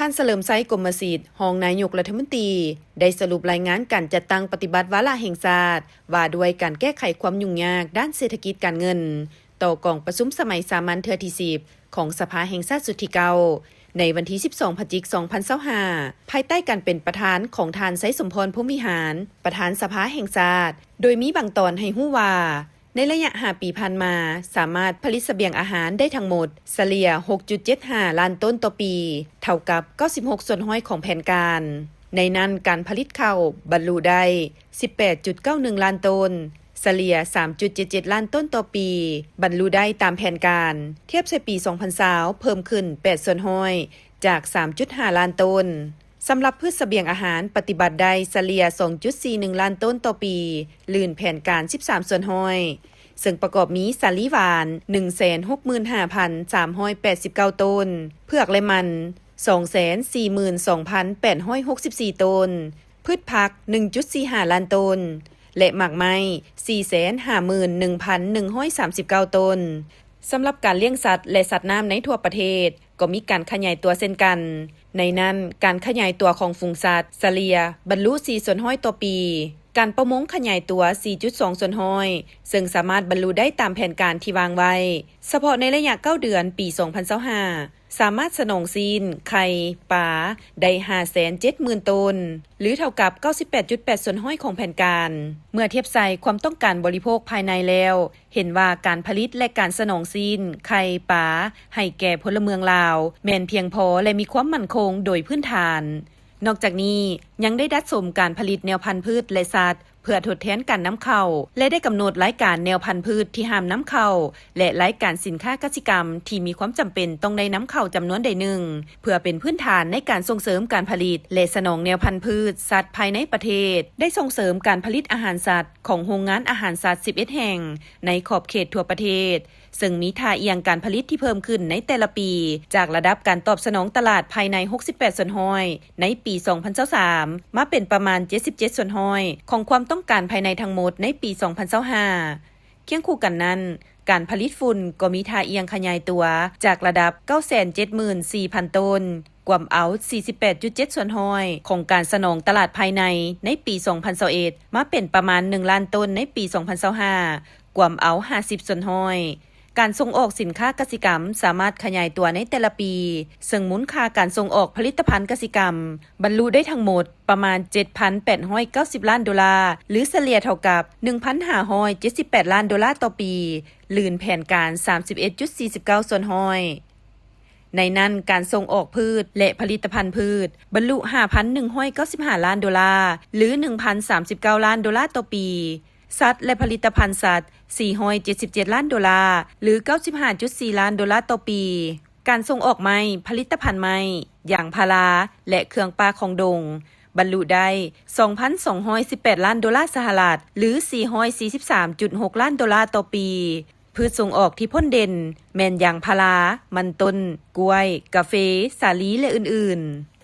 ທ່ານ ສະເຫຼີມໄຊ ກົມມະສິດ ຮອງນາຍົກລັດຖະມົນຕີ ໄດ້ສະຫຼຸບລາຍງານການຈັດຕັ້ງປະຕິບັດວາລະແຫ່ງຊາດ ວ່າດ້ວຍການແກ້ໄຂຄວາມຫຍຸ້ງຍາກດ້ານເສດຖະກິດການເງິນ ຕໍ່ກອງປະຊຸມສະໄໝສາມັນເທື່ອທີສິບ ຂອງສະພາແຫ່ງຊາດຊຸດທີເກົ້າ ໃນວັນທີສິບສອງ ພະຈິກ ສອງພັນຊາວຫ້າ ພາຍໃຕ້ການເປັນປະທານຂອງທ່ານ ໄຊສົມພອນ ພົມວິຫານ ປະທານສະພາແຫ່ງຊາດ, ໂດຍມີບາງຕອນໃຫ້ຮູ້ວ່າ ໃນໄລຍະຫ້າປີຜ່ານມາ ສາມາດຜະລິດສະບຽງອາຫານໄດ້ທັງໝົດສະເລ່ຍ ຫົກຈຸດເຈັດຫ້າລ້ານໂຕນຕໍ່ປີ, ເທົ່າກັບ ເກົ້າສິບຫົກສ່ວນຮ້ອຍຂອງແຜນການ. ໃນນັ້ນ ການຜະລິດເຂົ້າບັນລຸໄດ້ ສິບແປດຈຸດເກົ້າໜຶ່ງລ້ານໂຕນ, ສະເລ່ຍ ສາມຈຸດເຈັດເຈັດລ້ານໂຕນຕໍ່ປີ, ບັນລຸໄດ້ຕາມແຜນການ, ທຽບໃສ່ປີສອງພັນຊາວ ເພີ່ມຂຶ້ນແປດສ່ວນຮ້ອຍ ຈາກ ສາມຈຸດຫ້າລ້ານໂຕນ. ສຳລັບພືດສະບຽງອາຫານ ປະຕິບັດໄດ້ສະເລ່ຍ ສອງຈຸດສີ່ໜຶ່ງລ້ານໂຕນຕໍ່ປີ, ລື່ນແຜນການ ສິບສາມສ່ວນຮ້ອຍ, ເຊິ່ງປະກອບມີສາລີຫວານ ໜຶ່ງແສນຫົກໝື່ນຫ້າພັນສາມຮ້ອຍແປດສິບເກົ້າໂຕນ, ເຜືອກ ແລະ ມັນ ສອງແສນສີ່ໝື່ນສອງພັນແປດຮ້ອຍຫົກສິບສີ່ໂຕນ, ພືດຜັກ ໜຶ່ງຈຸດສີ່ຫ້າລ້ານໂຕນ ແລະ ໝາກໄມ້ ສີ່ແສນຫ້າໝື່ນໜຶ່ງພັນໜຶ່ງຮ້ອຍສາມສິບເກົ້າໂຕນ. ສຳລັບການລ້ຽງສັດ ແລະ ສັດນ້ຳໃນທົ່ວປະເທດ ກໍມີການຂະຫຍາຍຕົວເຊັ່ນກັນ. ໃນນັ້ນ ການຂະຫຍາຍຕົວຂອງຝູງສັດສະເລ່ຍບັນລຸ ສີ່ສ່ວນຮ້ອຍຕໍ່ປີ, ການປະມົງຂະຫຍາຍຕົວ ສີ່ຈຸດສອງສ່ວນຮ້ອຍ ເຊິ່ງສາມາດບັນລຸໄດ້ຕາມແຜນການທີ່ວາງໄວ້. ສະເພາະໃນໄລຍະເກົ້າເດືອນປີສອງພັນຊາວຫ້າ ສາມາດສະໜອງຊີ້ນ, ໄຂ່, ປາ ໄດ້ ຫ້າແສນເຈັດໝື່ນໂຕນ ຫຼື ເທົ່າກັບ ເກົ້າສິບແປດຈຸດແປດສ່ວນຮ້ອຍຂອງແຜນການ. ເມື່ອທຽບໃສ່ຄວາມຕ້ອງການບໍລິໂພກພາຍໃນແລ້ວ ເຫັນວ່າການຜະລິດ ແລະ ການສະໜອງຊີ້ນ, ໄຂ່, ປາ ໃຫ້ແກ່ພົນລະເມືອງລາວ ແມ່ນພຽງພໍ ແລະ ມີຄວາມໝັ້ນຄົງໂດຍພື້ນຖານ. ນອກຈາກນີ້ ຍັງໄດ້ດັດສົມການຜະລິດແນວພັນພືດ ແລະ ສັດ ເພື່ອທົດແທນການນຳເຂົ້າ ແລະ ໄດ້ກຳນົດລາຍການແນວພັນພືດທີ່ຫ້າມນຳເຂົ້າ ແລະ ລາຍການສິນຄ້າກະສິກຳທີ່ມີຄວາມຈຳເປັນຕ້ອງໄດ້ນຳເຂົ້າຈຳນວນໃດໜຶ່ງ ເພື່ອເປັນພື້ນຖານໃນການສົ່ງເສີມການຜະລິດ ແລະ ສະໜອງແນວພັນພືດ, ສັດພາຍໃນປະເທດ, ໄດ້ສົ່ງເສີມການຜະລິດອາຫານສັດຂອງໂຮງງານອາຫານສັດ ສິບເອັດແຫ່ງ ໃນຂອບເຂດທົ່ວປະເທດ, ເຊິ່ງມີທ່າອ່ຽງການຜະລິດທີ່ເພີ່ມຂຶ້ນໃນແຕ່ລະປີ ຈາກລະດັບການຕອບສະໜອງຕະຫຼາດພາຍໃນ ຫົກສິບແປດສ່ວນຮ້ອຍ ໃນປີສອງພັນຊາວສາມ ມາເປັນປະມານ ເຈັດສິບເຈັດສ່ວນຮ້ອຍ ຂອງຄວາມຕ້ອງການພາຍໃນທັງໝົດໃນປີສອງພັນຊາວຫ້າ. ຄຽງຄູ່ກັນນັ້ນ, ການຜະລິດຝຸ່ນກໍມີທ່າອ່ຽງຂະຫຍາຍຕົວ ຈາກລະດັບ ເກົ້າແສນເຈັດໝື່ນສີ່ພັນໂຕນ ກວມເອົາ ສີ່ສິບແປດຈຸດເຈັດສ່ວນຮ້ອຍ ຂອງການສະໜອງຕະຫຼາດພາຍໃນ ໃນປີສອງພັນຊາວເອັດ ມາເປັນປະມານ ໜຶ່ງລ້ານໂຕນ ໃນປີສອງພັນຊາວຫ້າ ກວມເອົາ ຫ້າສິບສ່ວນຮ້ອຍ. ການສົ່ງອອກສິນຄ້າກະສິກຳສາມາດຂະຫຍາຍຕົວໃນແຕ່ລະປີ, ເຊິ່ງມູນຄ່າການສົ່ງອອກຜະລິດຕະພັນກະສິກຳບັນລຸໄດ້ທັງໝົດປະມານ ເຈັດພັນແປດຮ້ອຍເກົ້າສິບລ້ານໂດລາ ຫຼື ສະເລ່ຍເທົ່າກັບ ໜຶ່ງພັນຫ້າຮ້ອຍເຈັດສິບແປດລ້ານໂດລາຕໍ່ປີ, ລື່ນແຜນການ ສາມສິບເອັດຈຸດສີ່ສິບເກົ້າສ່ວນຮ້ອຍ. ໃນນັ້ນ, ການສົ່ງອອກພືດ ແລະ ຜະລິດຕະພັນພືດ ບັນລຸ ຫ້າພັນໜຶ່ງຮ້ອຍເກົ້າສິບຫ້າລ້ານໂດລາ ຫຼື ໜຶ່ງພັນສາມສິບເກົ້າລ້ານໂດລາຕໍ່ປີ, ສັດ ແລະ ຜະລິດຕະພັນສັດ ສີ່ຮ້ອຍເຈັດສິບເຈັດລ້ານໂດລາ ຫຼື ເກົ້າສິບຫ້າຈຸດສີ່ລ້ານໂດລາຕໍ່ປີ. ການສົ່ງອອກໄມ້, ຜະລິດຕະພັນໄມ້, ຢາງພາລາ ແລະ ເຄື່ອງປ່າຂອງດົງ ບັນລຸໄດ້ ສອງພັນສອງຮ້ອຍສິບແປດລ້ານໂດລາສະຫະລັດ ຫຼື ສີ່ຮ້ອຍສີ່ສິບສາມຈຸດຫົກລ້ານໂດລາຕໍ່ປີ. ພືດສົ່ງອອກທີ່ພົ້ນເດັ່ນແມ່ນຢາງພາລາ, ມັນຕົ້ນ, ກ້ວຍ, ກາເຟ, ສາລີ ແລະ ອື່ນໆ.